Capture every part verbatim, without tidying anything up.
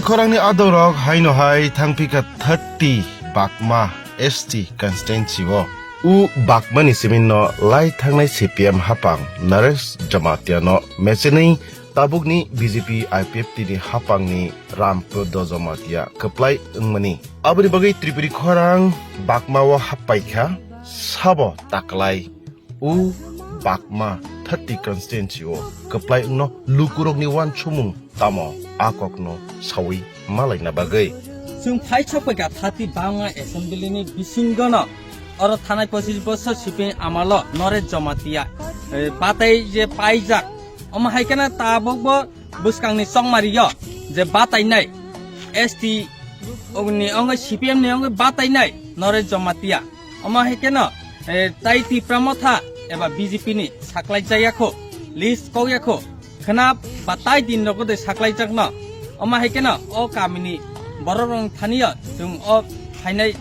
Khorangni adorok haino hai thangphika thirty Bakma S T constituency o. U Bakmani simin no lai thangnai C P M hapang Naresh Jamatia no mechenwi tabukni B J P I P F T ni hapangni Rampudo Jamatia kwplai wngmani. Aboni bagwi Tripuri khorang Bakma o happaikha sabo taklai. U Bakma thirty constituency o kwplai wngno lukurokni uansukmung tamo a kokno sawi malaina bagwi. Chwng phai sokpaikha thati Bakma assembly ni bisingono oro thanai pochis bosor sipeng amalo Naresh Jamatia, eh, batai je paijak. Omo hai kheno tabukbo bwskangni chongmario je batainai S T ni wngwi C P M ni wngwi batainai Naresh Jamatia. Omo hai kheno, eh, tai Tipra Motha eba B J P ni saklai jaya kho, list kok ya kho, khna ba tai din rogo de saklai jakno. Omo hai kheno o kamini borok rong thaniyo chwng o phainai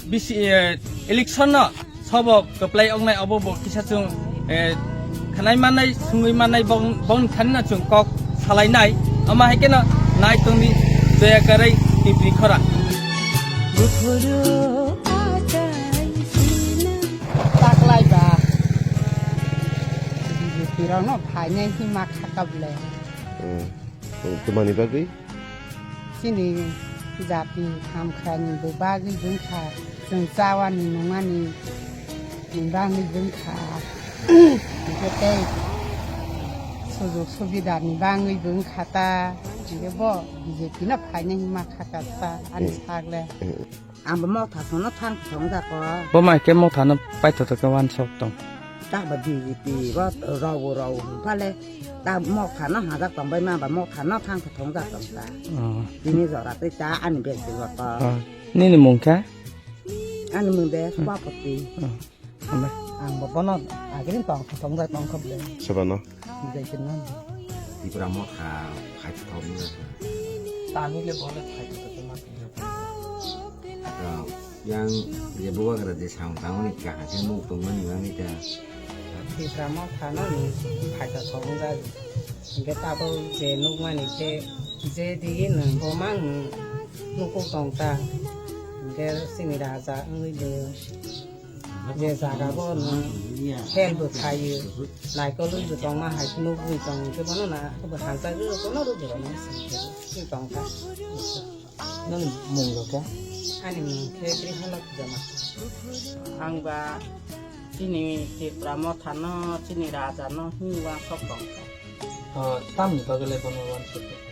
bisi, eh, election no sobo kwplai wngnai obo bo kisa chwng, eh, khnai mannai, sungwi mannai bong, bong thani no chwng kok salainai. Omo hai kheno nai tongdi Joya Karai Tipri Khora. Taklai ba B J P rokno phainai hima khakable. Hmm. Tumani bagwi? Chini jati hamkhrani bo bagwi wngkha, chwng chawani nungmani bagwi wngkha, hwnkhe tei sujug subidani bagwi wngkha ta, hwnkhe bo B J P no phainai hima khakha ta ani sak le. Ang bo Motha sono thang thong jako. Bo mai khe Motha no paithoto khe uansuk tong. Ta ba B J P bo rw rw hwn phale ta Motha no hajak tong bai ma ba Motha no thang thong jak tong ta. Oh. Tini jora tei ta ani bek si loko. Oh. Nini mung khe? Ani mung de Sabapati. Oh. Hambai. Ang bo bono agini tong thong jak tong kho ble. Sabano? Bujai khe nang. Tipra Motha khai thok ni. Tani le bole khai thok ma. Yang je bubagra je samung tangmani kaham khe nuk tongmani bagwi ta. Tipra Motha no ni phaida thok wng jak. Hingke tabuk je nukmani khe je digi nwng bo mang nwng nukuk tong ta. Hingke chini raja wngwi bo je jaga bo nwng help bo khaio, naikolwi bo tongma hai nukgwi tong hingke bono na bo hamjagwi bono rw bo rw nang sing tong ta. Nini mung rok khe? Ani mung khe Grihalok Jamatia. Ang ba chini Tipra Motha no, chini raja no hwnwi uansuk tong kha. O, tamni bagwi le bono uansuk tong kha?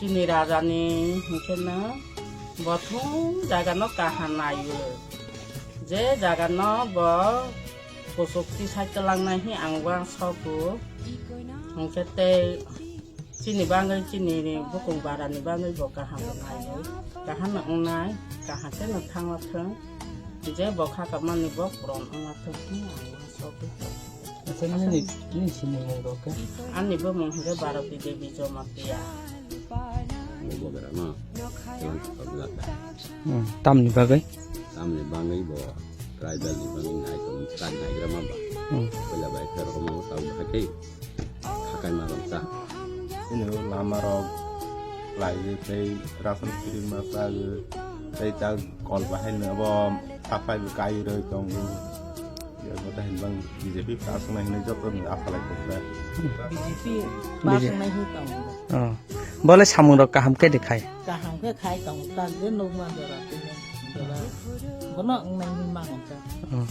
Chini raja ni hwnkhe no bo thung jaga no kaham naio. Je jaga no bo kuchuk tisai twlang nai hwnwi ang uansugo. Hwnkhe tei Chini bagwi, chini bukung barani bagwi bo kaham rwnai, kaham no wngnai, kaham khe no thangma thwng, je bo kha kamani bo puron wngma thwng hwnwi ang uansugwi. Acha, nini, nini sini mung rok khe? Ani bumung hwnkhe Bharati Devi Jamatia. Hmm, tamni bagwi? Tamni bagwi bo tribal ni bagwi nai tong, tak naigra ma ba. Hmm. Puila bai khe rok ma tau kha khe. Khakai ma rok ta. Ini lama rok lai tei rasan kirin ma ta tei ta kol bahai no bo tapai bo kai roi tong. Ya bo ta hin bang B J P pass nai hinui joto ni apalai ko ta. B J P pass nai hin tong. Oh. Bole samung rok kaham khe de khai. Kaham khe khai tong ta je nokma jora tini. Jora. Bono wngnai hin ma ta. Oh.